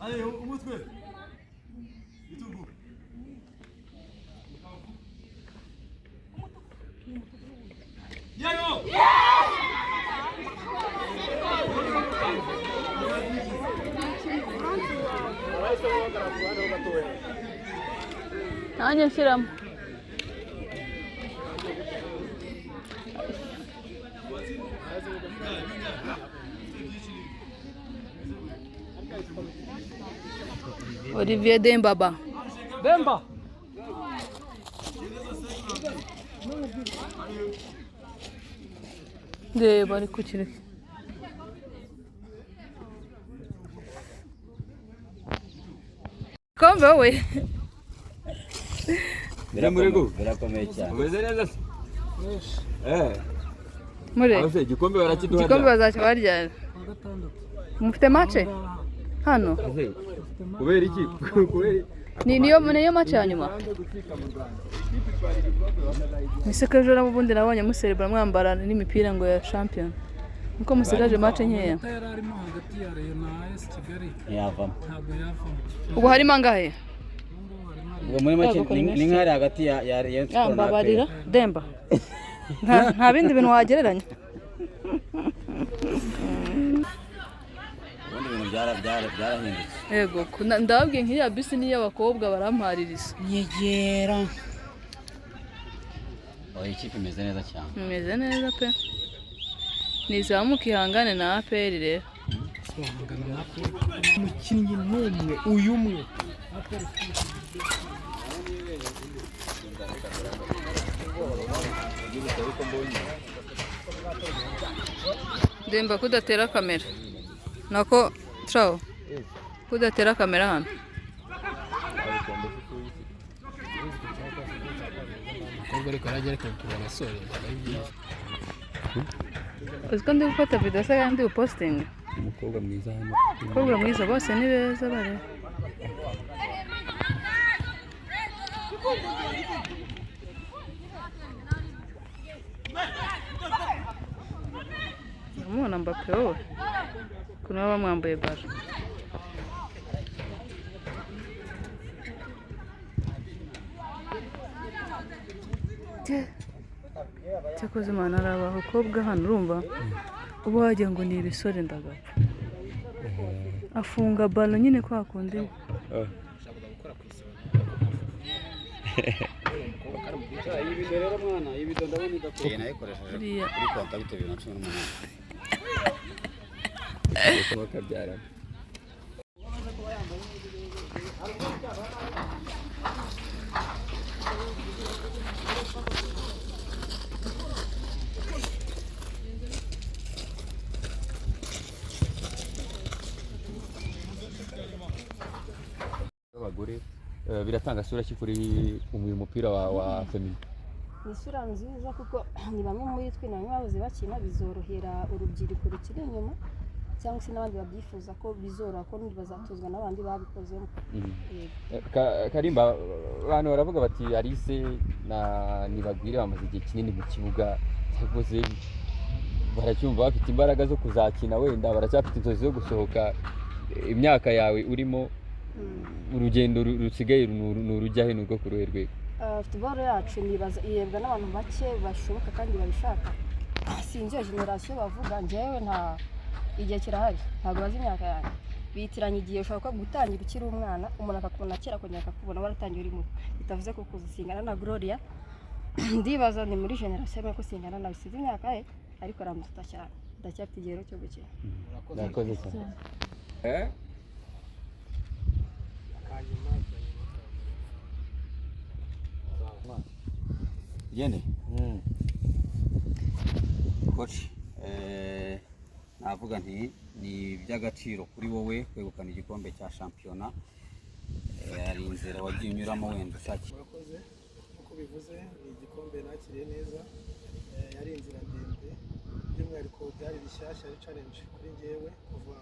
Allez, umutwe. Bitugu. Yayo! Nanjye nshyiramo. Olivier Dembaba. Demba. Ndeba ari kukireka. Kombe wowe. Birakomeye cyane. Umeze neza se? Eh, Mure. aho se igikombe barakiduha? Igikombe bazacyo baryana. Mufite mace? Hano. Ese, kubera iki? Kubera Ni niyo mace ya nyuma. Miseke ejo nabo ubundi nabonye muserebura mwambara n'imipira ngo ya champion. Nkuko musigaje mace nkeya. Yari arimo hagati ya Rayon na AS Kigali. Ntiyavamo. Ntabwo yavamo. Ubu harimo angahe? Ubwo muri make Yego, ni nk'ari hagati ya Rayon Sport na Mbabarira APR. Demba. Nta bindi bintu wagereranya. Ubundi ibintu byarahindutse. Yego, ndababwiye nk'iriya bisi ni iy'abakobwa barampaririza. Nyegera. Oya, ikipe imeze neza cyane. Imeze neza pe. Nizamuka ihangane na APR rero. Umukinnyi n'umwe uyu umwe. Demba kudatera kamera. Nako trawo. Kudatera kamera hano. Umukobwa ariko arajya areka gukurura abasore ari byiza. Uzi ko ndi gufata video se kandi upostinga. Umukobwa mwiza hano. Umukobwa mwiza bose ni beza bare. Uramubona Mbappe wowe? Ukuntu baba bamwambuye baro. Cyakoze Imana hari abakobwa hano urumva uba wagira ngo ni ibisore ndagapfa. Afunga balo nyine kwa kundi. Iyi rero mwana, iyi bido ndabona idakwiye. Nayikoresheje Buriya. kuri contact 2018. Bakabyarana. Abagore biratanga sura ki kuri uyu mupira wa femini? Ni isura nziza kuko ni bamwe muri twe, ni bamwe bahoze bakina, bizorohera urubyiruko rukiri inyuma cyangwa se n'abandi babyifuza ko bizoroha ko n'ubundi bazatozwa n'abandi babikozemo. Yego. Karimba, abantu baravuga bati Alice na Nibagwire bamaze igihe kinini mu kibuga, cyakoze baracyumva bafite imbaraga zo kuzakina, wenda baracyafite inzozi zo gusohoka. Imyaka yawe urimo, urugendo rusigaye ni urujya he, ni urwo ku ruhe rwego? Football yacu nibaza irebwa n'abantu bake bashoboka kandi babishaka. Sinzi iyo generasiyo bavuga, njyewe nta igihe kirahari, ntabwo bazi imyaka yanjye bitiranya igihe. Ushobora kuba gutangira ukiri umwana, umuntu akakubona kera akongera akakubona waratangiye uri muto, bitavuze ko kuza singana na Gloria. Ndibaza ni muri generasiyo imwe ko singana nawe, sinzi imyaka ye ariko aramututa cyane, ndacyafite igihe rero cyo gukina. Murakoze cyane. Gende. Coach, navuga nti ni iby'agaciro kuri wowe kwegukana igikombe cya shampiyona. Hari inzira wagiye unyuramo wenda ushakira. Murakoze. Nk'uko bivuze ni igikombe nakiriye neza. Yari inzira ndende by'umwihariko shyashya, ari challenge kuri njyewe. Kuva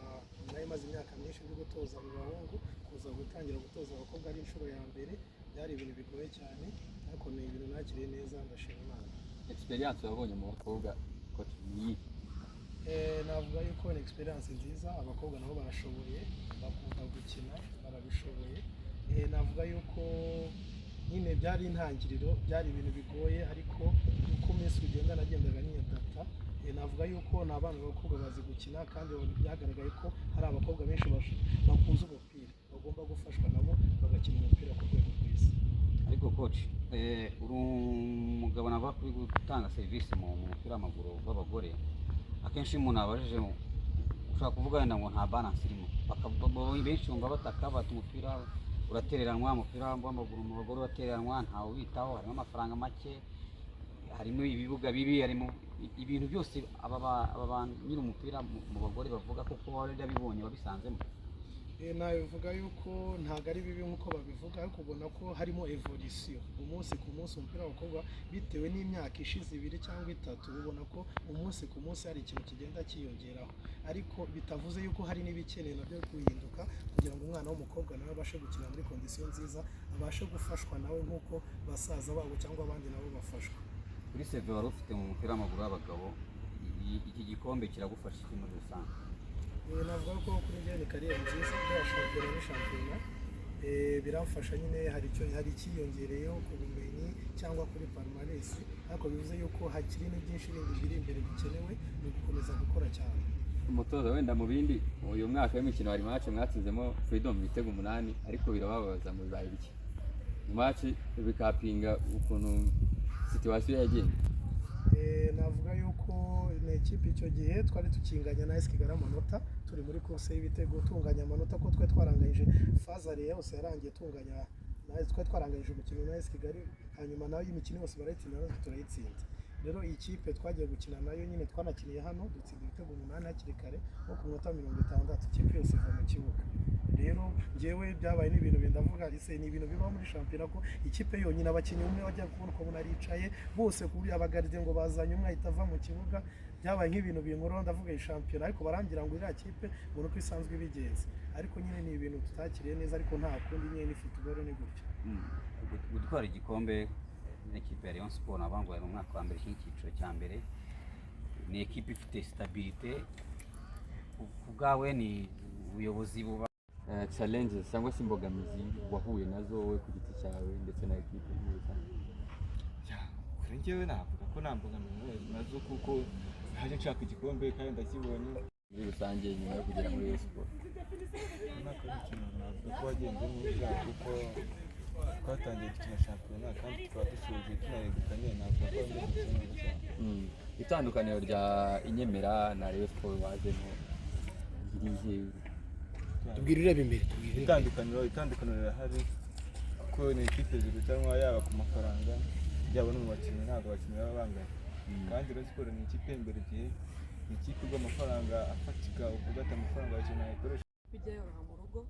nari maze imyaka myinshi ndi gutoza mu bahungu, kuza gutangira gutoza abakobwa ari inshuro ya mbere, byari ibintu bigoye cyane, ariko ni ibintu nakiriye neza, ndashima Imana. Experience wabonye mu bakobwa, coach, ni iyihe? Navuga yuko ni experience nziza. Abakobwa nabo barashoboye, bakunda gukina, barabishoboye. Navuga yuko nyine byari intangiriro, byari ibintu bigoye, ariko uko iminsi ugenda nagendaga niyadapta. Navuga yuko ni abana b'abakobwa bazi gukina, kandi byagaragaye ko hari abakobwa benshi bakunze umupira, bagomba gufashwa nabo bagakina umupira ku rwego rwiza. Ariko coach, uri umugabo navuga kuri gutanga serivisi mu mupira w'amaguru w'abagore. Akenshi iyo umuntu abajije, ushobora kuvuga wenda ngo nta balance irimo. Benshi bumva bataka bati umupira uratereranwa, umupira w'amaguru mu bagore uratereranwa, ntawe ubitaho, harimo amafaranga make, harimo ibibuga bibi, harimo ibintu byose. Aba bantu nyiri umupira mu bagore bavuga kuko warabibonye, wabisanzemo? Nabivuga yuko ntabwo ari bibi nk'uko babivuga, ariko ubona ko harimo evolution umunsi ku munsi. Umupira w'abakobwa, bitewe n'imyaka ishize 2 cyangwa 3, ubona ko umunsi ku munsi hari ikintu kigenda cyiyongeraho, ariko bitavuze yuko hari n'ibikeneye nabyo guhinduka kugira ngo umwana w'umukobwa nawe abashe gukina muri condition nziza, abashe gufashwa nawe nk'uko basaza babo cyangwa abandi nabo bafashwa. Kuri CV wari ufite mu mupira w'amaguru w'abagabo, iki gikombe kiragufasha iki muri rusange? Navuga ko kuri njye ni carrière nziza ya shampiyona, ni shampiyona. Biramfasha nyine, hari icyiyongereyeho ku bumenyi cyangwa kuri palmarès, ariko bivuze yuko hakiri n'ibyinshi bindi biri imbere bikenewe, ni ugukomeza gukora cyane. Umutoza, wenda mu bindi, uyu mwaka w'imikino hari match mwatsinzemo Freedom ibitego 8, ariko birababaza mu bibaye bike match bikapinga ukuntu situation yagenze. Navuga yuko ni ikipe icyo gihe twari tukinganya na AS Kigali amanota, turi muri course y'ibitego tunganya amanota, ko twari twaranganyije phase aller yose yarangiye tunganya na twari twaranganyije umukino na AS Kigali, hanyuma nayo imikino yose barayitsinda, natwe turayitsinda. Rero iyi kipe twagiye gukina nayo nyine, twanakiniye hano, dutsinda ibitego 8 hakiri kare, nko ku minota 60 ikipe yose iva mu kibuga. Rero njyewe byabaye n'ibintu ndavuga ese ni ibintu bibaho muri shampiyona ko ikipe yonyine, abakinnyi umwe wajya kubona ukabona aricaye bose, ku buryo abagaride ngo bazanye umwe ahita ava mu kibuga. Byabaye nk'ibintu binkoraho, ndavuga iyi shampiyona, ariko barambwira ngo iriya kipe ngo nuko isanzwe ibigenza, ariko nyine ni ibintu tutakiriye neza, ariko nta kundi nyine, ni football, ni gutyo. Gutwara igikombe n'ikipe ya Rayon Sport, navuga ngo mu mwaka wa mbere cy'icyiciro cya mbere, ni ekipe ifite stabilité. Ku bwawe ni ubuyobozi buba Challenges cyangwa se imbogamizi wahuye nazo wowe ku giti cyawe ndetse na ekipe muri rusange? Kuri njyewe navuga ko nta mbogamizi nahuye nazo, kuko naje nshaka igikombe kandi ndakibonye. Muri rusange, nyuma yo kugera muri Rayon Sport? Umwaka w'imikino navuga ko wagenze neza, kuko twatangiye gukina shampiyona kandi tukaba dusoje tunayegukanye. Navuga ko wameze neza cyane. Itandukaniro rya Inyemera na Rayon Sport wajemo irihe? Tubwire ureba imbere, tubwire ureba imbere. Itandukaniro rirahari, kuko ni ikipe zirutanwa yaba ku mafaranga, yaba no mu bakinnyi, ntabwo abakinnyi baba bangana. Kandi Rayon Sport ni ikipe imbere igihe, ni ikipe igwa amafaranga afatika, uvuga ati amafaranga yawe nayikoresha. Bijya yoroha mu rugo,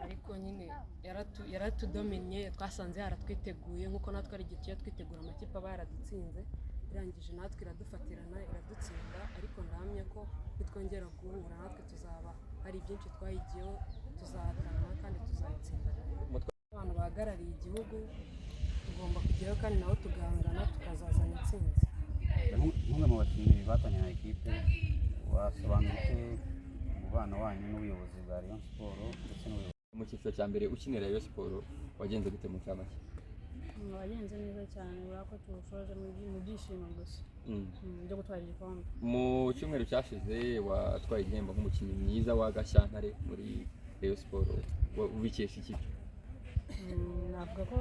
ariko nyine yaratudominye. Twasanze yaratwiteguye nk'uko natwe ari igihe tujya twitegura amakipe aba yaradutsinze, irangije natwe iradufatirana iradutsinda. Ariko ndahamya ko nitwongera guhura natwe tuzaba hari byinshi twayigiyeho, tuzahatana kandi tuzayitsinda. Abantu bahagarariye igihugu tugomba kujyayo kandi nabo tugahangana, tukazazana intsinzi. Nk'umwe mu bakinnyi batanye na ekipe, wasobanura ute umubano wanyu n'ubuyobozi bwa Rayon Sport ndetse n'ubuyobozi Mu cyiciro cya mbere ukinira Rayon Sport wagenze gute mu ncamake? Wagenze neza cyane, urabona ko tuwushoje mu byishimo gusa byo gutwara igikombe. Mu cyumweru cyashize watwaye igihembo nk'umukinnyi mwiza wa Gashyantare muri Rayon Sport. Ubikesha iki? Navuga ko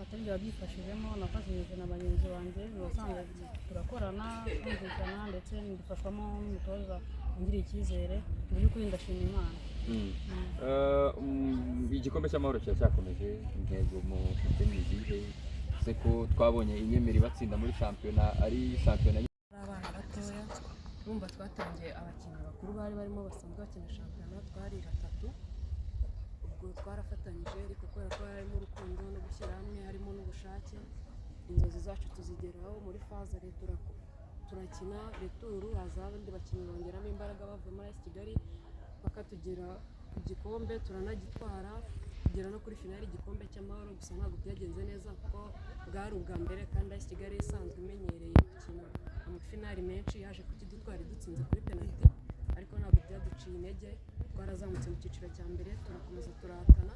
atari njye wabyifashijemo, nafatanyije na bagenzi banjye. Ubusanzwe turakorana, twumvikana, ndetse mbifashwamo n'umutoza ungiriye icyizere. Mu by'ukuri ndashima Imana. Igikombe cy'amahoro kiracyakomeje. Intego mufite ni izihe se, ko twabonye Inyemeri batsinda muri shampiyona, ari shampiyona? Ari abana batoya, urumva twatangiye abakinnyi bakuru bari barimo basanzwe bakina shampiyona, twari batatu. Ubwo twarafatanyije, ariko kubera ko harimo urukundo no gushyira hamwe, harimo n'ubushake, inzozi zacu tuzigeraho. Muri phase aller Turakina retour, haza abandi bakinnyi bongeramo imbaraga bavuye muri AS Kigali, bakatugera ku gikombe turanagitwara, tugera no kuri finale igikombe cy'amahoro. Gusa ntabwo byagenze neza kuko bwari ubwa mbere, kandi AS Kigali isanzwe imenyereye gukina amafinali menshi, yaje kukidutwara idutsinze kuri penaliti. Ariko ntabwo byaduciye intege, twarazamutse mu cyiciro cya mbere, turakomeza turahatana.